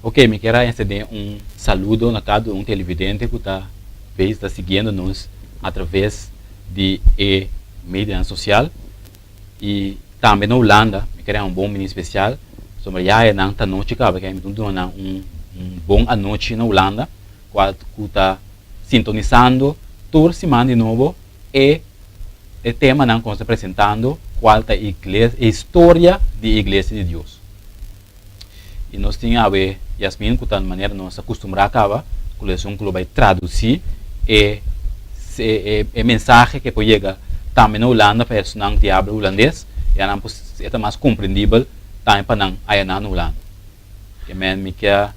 Ok, mi ke ekstendé un saludo na kada un televidente ku ta ta siguiendo nos atraves di e media sosial i tambe na Hulanda. Mi ke un bon spesial. Sobre ya nan ta anochi kaba, ku mi ta un bon anochi na Hulanda, kual ta sintonisando tur siman di nobo e temanan ku nos ta presentando, kual ta iglesia, historia di Iglesia di Dios. I nos tin Yasmin, ku ta manera nos a kustumbrá kaba, ku e ta bai tradusí e mensahe ku por yega tambe na Hulanda pa esnan ku ta papia hulandes, i nan ta mas komprendibel tambe pa nan aya na Hulanda. Ke men mi ke